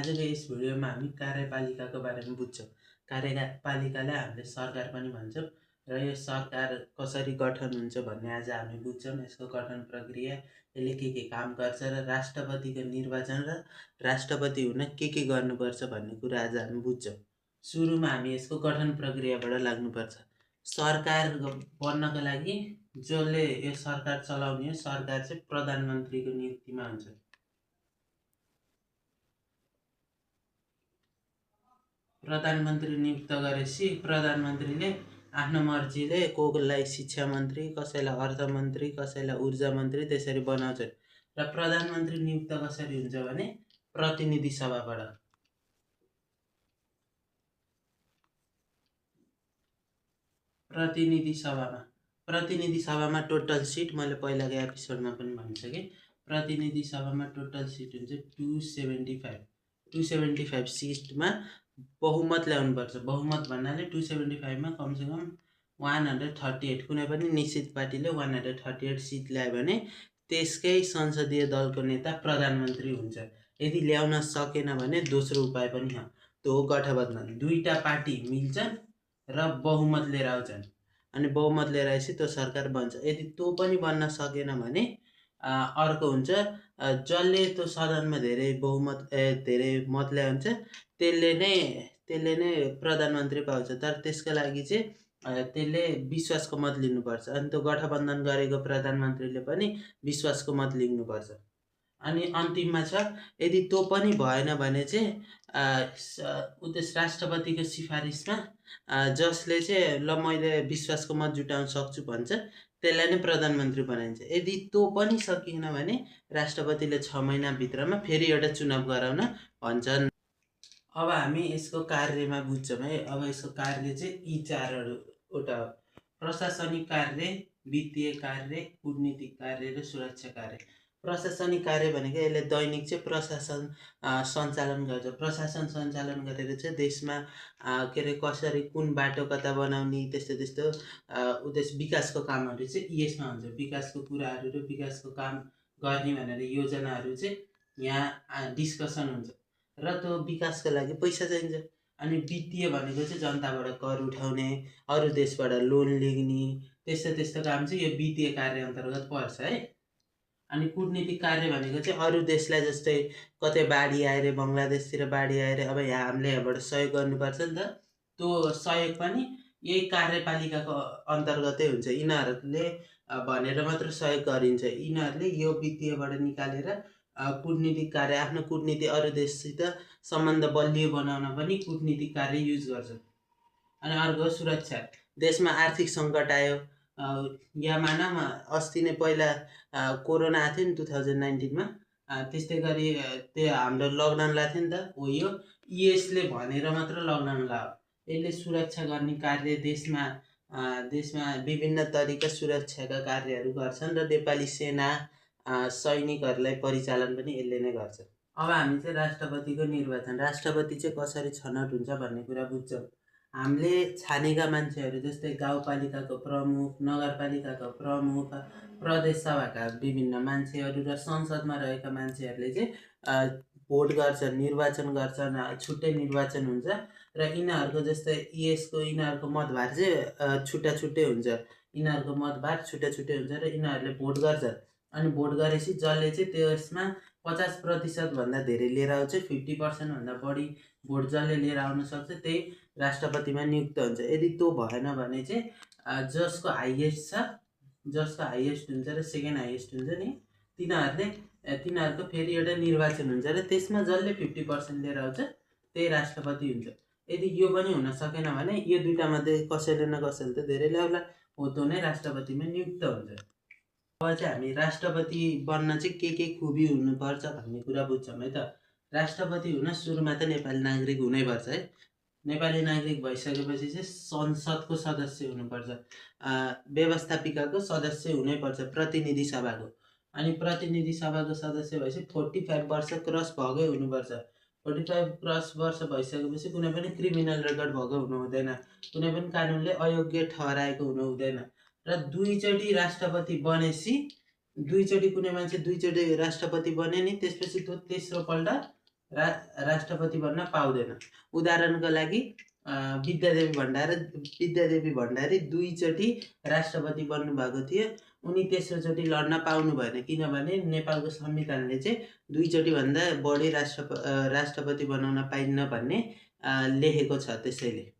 आजको यस भिडियोमा हामी कार्यपालिकाको बारेमा बुझ्छौँ। कार्यपालिकालाई हामीले सरकार पनि भन्छौँ र यो सरकार कसरी गठन हुन्छ भन्ने आज हामी बुझ्छौँ। यसको गठन प्रक्रिया, यसले के काम गर्छ र राष्ट्रपतिको निर्वाचन र राष्ट्रपति हुन के गर्नुपर्छ भन्ने कुरा आज हामी बुझ्छौँ। सुरुमा हामी यसको गठन प्रक्रियाबाट लाग्नुपर्छ। सरकार बन्नको लागि जसले यो सरकार चलाउने हो, सरकार चाहिँ प्रधानमन्त्रीको नियुक्तिमा हुन्छ। प्रधानमन्त्री नियुक्त गरेपछि प्रधानमन्त्रीले आफ्नो मर्जीले कोलाई शिक्षा मन्त्री, कसैलाई अर्थमन्त्री, कसैलाई ऊर्जा मन्त्री त्यसरी बनाउँछन्। र प्रधानमन्त्री नियुक्त कसरी हुन्छ भने प्रतिनिधि सभाबाट। प्रतिनिधि सभामा टोटल सिट मैले पहिलाको एपिसोडमा पनि भनिसकेँ। प्रतिनिधि सभामा टोटल सिट हुन्छ 275। 275 सिटमा बहुमत ल्याउनुपर्छ। बहुमत भन्नाले 275 मा कमसेकम 138, कुनै पनि निश्चित पार्टीले 138 सिट ल्यायो भने त्यसकै संसदीय दलको नेता प्रधानमन्त्री हुन्छ। यदि ल्याउन सकेन भने दोस्रो उपाय पनि छ, त्यो हो गठबन्धन। दुईटा पार्टी मिल्छन् र बहुमत लिएर आउँछन्, अनि बहुमत लिएर आएपछि त्यो सरकार बन्छ। यदि त्यो पनि बन्न सकेन भने अर्को हुन्छ, जसले त्यो सदनमा धेरै मत ल्याउँछ त्यसले नै प्रधानमन्त्री पाउँछ। तर त्यसको लागि चाहिँ त्यसले विश्वासको मत लिनुपर्छ, अनि त्यो गठबन्धन गरेको प्रधानमन्त्रीले पनि विश्वासको मत लिनुपर्छ। अनि अन्तिममा छ, यदि त्यो पनि भएन भने चाहिँ राष्ट्रपतिको सिफारिसमा जसले चाहिँ ल मैले विश्वासको मत जुटाउन सक्छु भन्छ त्यसलाई नै प्रधानमन्त्री बनाइन्छ। यदि त्यो पनि सकिएन भने राष्ट्रपतिले 6 महिनाभित्रमा फेरि एउटा चुनाव गराउन भन्छन्। अब हामी यसको कार्यमा बुझ्छौँ है। अब यसको कार्य चाहिँ यी 4वटा हो: प्रशासनिक कार्य, वित्तीय कार्य, कूटनीतिक कार्य र सुरक्षा कार्य। प्रशासनिक कार्य भनेको यसले दैनिक चाहिँ प्रशासन सञ्चालन गर्छ। प्रशासन सञ्चालन गरेर चाहिँ देशमा कसरी कुन बाटो कता बनाउने त्यस्तो उद्देश्य विकासको कामहरू चाहिँ यसमा हुन्छ। विकासको कुराहरू र विकासको काम गर्ने भनेर योजनाहरू चाहिँ यहाँ डिस्कसन हुन्छ र त्यो विकासको लागि पैसा चाहिन्छ। अनि वित्तीय भनेको चाहिँ जनताबाट कर उठाउने, अरू देशबाट लोन लिने त्यस्तो काम चाहिँ यो वित्तीय कार्य अन्तर्गत पर्छ है। अनि कूटनीतिक कार्य भनेको चाहिँ अरू देशलाई, जस्तै कतै बाढी आएर बङ्गलादेशतिर बाढी आएर अब हामीले यहाँबाट सहयोग गर्नुपर्छ नि त, त्यो सहयोग पनि यही कार्यपालिकाको अन्तर्गतै हुन्छ। यिनीहरूले भनेर मात्र सहयोग गरिन्छ। यिनीहरूले यो वित्तीयबाट निकालेर कूटनीतिक कार्य, आफ्नो कूटनीति अरू देशसित सम्बन्ध बलियो बनाउन पनि कूटनीतिक कार्य युज गर्छ। अनि अर्को सुरक्षा। देशमा आर्थिक सङ्कट आयो, यहाँ मानौँ अस्ति नै पहिला कोरोना आएको थियो नि 2019 मा, त्यस्तै गरी त्यो हाम्रो लकडाउन लाग्यो थियो नि त, हो यो यसले भनेर मात्र लकडाउन लाग्यो। यसले सुरक्षा गर्ने कार्य देशमा विभिन्न तरिका सुरक्षाका कार्यहरू गर्छन् र नेपाली सेना सैनिकहरूलाई परिचालन पनि यसले नै गर्छ। अब हामी चाहिँ राष्ट्रपतिको निर्वाचन, राष्ट्रपति चाहिँ कसरी छनौट हुन्छ भन्ने कुरा बुझ्छौँ। हामीले छानेका मान्छेहरू जस्तै गाउँपालिकाको प्रमुख, नगरपालिकाको प्रमुख, प्रदेश सभाका विभिन्न मान्छेहरू र संसदमा रहेका मान्छेहरूले चाहिँ भोट गर्छन्, निर्वाचन गर्छन्, छुट्टै निर्वाचन हुन्छ र यिनीहरूको जस्तै यिनीहरूको मतभार चाहिँ छुट्टै हुन्छ। यिनीहरूको मतभार छुट्टै हुन्छ र यिनीहरूले भोट गर्छन्। अनि भोट गरेपछि जसले चाहिँ त्यसमा 50% भन्दा धेरै लिएर आउँछ, 50% भन्दा बढी भोट जसले लिएर आउन सक्छ त्यही राष्ट्रपतिमा नियुक्त हुन्छ। यदि त्यो भएन भने चाहिँ जसको हाइएस्ट हुन्छ र सेकेन्ड हाइएस्ट हुन्छ नि, तिनीहरूको फेरि एउटा निर्वाचन हुन्छ र त्यसमा जसले 50% लिएर आउँछ त्यही राष्ट्रपति हुन्छ। यदि यो पनि हुन सकेन भने यो दुईटा मध्ये कसैले न कसैले त धेरै ल्याउला, हो त्यो नै राष्ट्रपतिमा नियुक्त हुन्छ। अब चाहिँ हामी राष्ट्रपति बन्न चाहिँ के खुबी हुनुपर्छ भन्ने कुरा बुझ्छौँ है त। राष्ट्रपति हुन सुरुमा त नेपाली नागरिक हुनैपर्छ है। नेपाली नागरिक भइसकेपछि चाहिँ संसदको सदस्य हुनुपर्छ, व्यवस्थापिकाको सदस्य हुनैपर्छ, प्रतिनिधि सभाको। अनि प्रतिनिधि सभाको सदस्य भएपछि 45 वर्ष क्रस भएकै हुनुपर्छ। 45 वर्ष भइसकेपछि कुनै पनि क्रिमिनल रेकर्ड भएको हुनु हुँदैन, कुनै पनि कानुनले अयोग्य ठहराएको हुनु हुँदैन। र दुईचोटि राष्ट्रपति बनेपछि, कुनै मान्छे दुईचोटि राष्ट्रपति बन्यो नि, त्यसपछि त्यो तेस्रोपल्ट राष्ट्रपति बन्न पाउँदैन। उदाहरणको लागि विद्यादेवी भण्डारी 2 चोटि राष्ट्रपति बन्नुभएको थियो। उनी तेस्रोचोटि लड्न पाउनु भएन, किनभने नेपालको संविधानले चाहिँ 2 चोटिभन्दा बढी राष्ट्रपति बनाउन पाइन्न भन्ने लेखेको छ। त्यसैले